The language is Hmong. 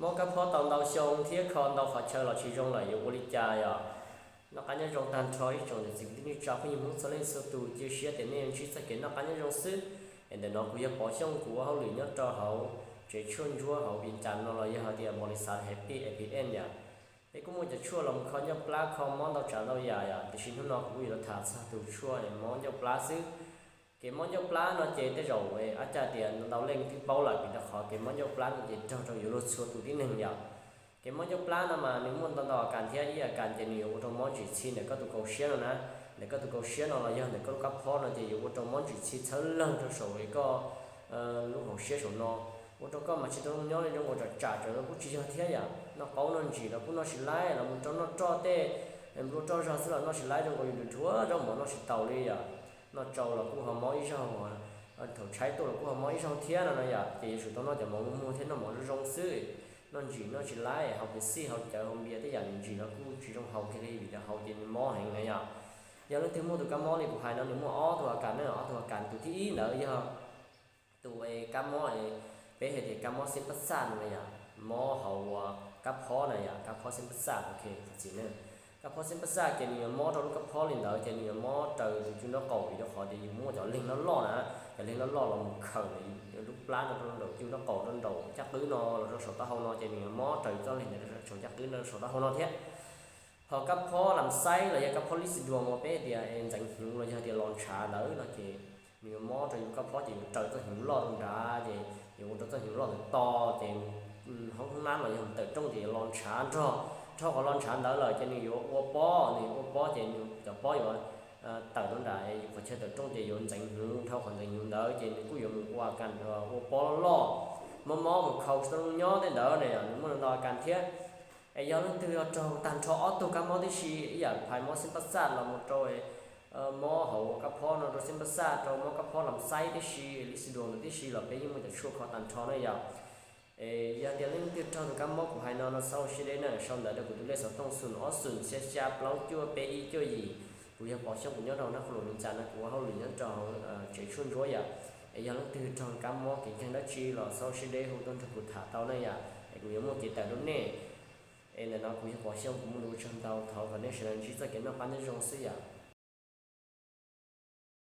Mob kab phob tau ntau xyoo thiab kho ntau qhov chaw los tsis zoo lawm yuav ua li cas yom? Noj qab nyob zoo tag nrho ib tsoom niam txiv kwv tij neej tsa phooj ywg Hmoob txhua leej txhua tus, cia siab tias nej yuav ntsib txoj kev noj qab nyob zoo xwb. Es ntawm no kuv yog Pov Xyooj, kuv ua hauj lwm nyob rau hauv tsev tshuaj ntsuab hauv Vias Cas no los yog hais tias npau li xav Happy A P M yom. Peb kuj muaj cov tshuaj los mus kho ncauj plab, kho mob ntau tsav ntau yam yom, tiam sis hnub no kuv kuj yuav los tham txog tus tshuaj mob ncauj plab xwb. Kev mob ncauj plab no ces tej zaum ab caj tias ntau leej twb paub lawm, vim rau qhov kev mob ncauj plab no ces raug rau yuav luag txhua tus tib neeg yom. Kev mob ncauj plab no mas nws muaj ntau ntau a kas thiab, ib a kas ces nws yuav ua rau mob ntsim txhi ntawm koj tus kaus siab no na, ntawm koj tus kaus siab no los yog ntawm koj lub kab phob no ces yuav ua rau mob ntsim txhi txhawb lawg rau saum koj lub hauv siab saum no, ua rau koj mas tsis tau zoo nyob li, zoo nkaus tsam tsam tsam los kuj tsis yog thiab yom. Noj qaub noj ntsim los kuj noj tsis laib, los mus rau noj roj tej nplua roj zog xwb los noj tsis laib, zoo nkaus yus dhuav zaub mov noj tsis taus li yom. Noj tsau los kuj ho mob ib zaug, thaum tshaib tuaj los kuj ho mob ib zaug thiab no no yom. Ces yuav tsum tau noj cov mov muag muag thiab noj mov zoo zoo xwb. Noj ntsim noj tsis laib, haus pes xij haus cawv haus npias tej yam ntsim los kuj tsis zoo haus kiag li, vim rau haus ces nws mob heev na yom. Yog leej twg muaj tus kab mob li kuv hais no nws muaj ob tug a kas na, ob tug a kas tus thib ib ntawd yog tus kab mob, peb hais tias kab mob xeeb pab xaj no na yom, mob hauv kab phob na yom, kab phob xeeb pab xaj, ok, txim na. Kab phob xeeb pab xaj ces nws yuav mob rau lub kab phob li ntawd ces nws yuav mob raws tus cub nraub qaum, vim rau qhov tias yus muaj cov leeg loj loj na, cov leeg loj loj los mus khaws lub plab no rau nraum cub nraub qaum, rau nraum caj qwb no los rau saum taub hau no ces nws yuav mob raws txoj leeg ntawd rau saum caj qwb no rau saum taub hau no thiab. Ho kab phob lam xaib los yog kab phob lib xi duas uas peb tias ntxeev hnyuv los yog tias los ntshav ntawd no ces nws yuav mob rau yus kab phob ces yuav raws txoj hnyuv loj rau nrad ces yuav ua rau txoj hnyuv loj ntawd to ces hoob hoob nab los yog tawm rooj ces yuav los ntshav nrog, dhau qhov los ntshav ntawd lawm ces nws yuav ua pob, nws yuav ua pob ces nws cov pob yuav tawm rau nram yus qhov chaw tawm rooj ces yuav ntxeev hnyuv, dhau qhov ntxeev hnyuv ntawd ces nws kuj yuav mus ua kas ua pob loj loj, mob mob mus khaus tsis tau zoo nyob tej ntawd na yom, nws muaj ntau a kas thiab. Es yog leej twg yog raug tag nrho ob tug kab mob tib si, ib yam phais mob xeeb pab xaj los mus rau mob hauv kab phob no rau xeeb pab xaj, rau mob kab phob lam xaib tib si, lib xi duas ntawd tib si los peb yeej muaj cov tshuaj kho tag nrho na yom. Es yog tias leej twg raug tus kab mob kuv hais no no txhob ua siab deb na, sau ntawv rau kuv tus lej xov tooj xoom ob xoom xya xya plaub cuaj peb ib cuaj yim. Kuv yog Pov Xyooj, kuv nyob rau Naj Qhua Luam Vias Cas no, kuv ua hauj lwm nyob rau hauv tsev tshuaj ntsuab yom. Es yog leej twg raug kab mob kev ntseeg dab tsi los txhob ua siab deb hu tuaj nrog kuv tham tau na yom, es kuv yuav muaj kev tawm rau nej. Es ntawm no kuv yog Pov Xyooj, kuv muaj lus ua tsaug ntau, thov kom nej sawv daws ntsib txoj kev noj qab nyob zoo xwb yom.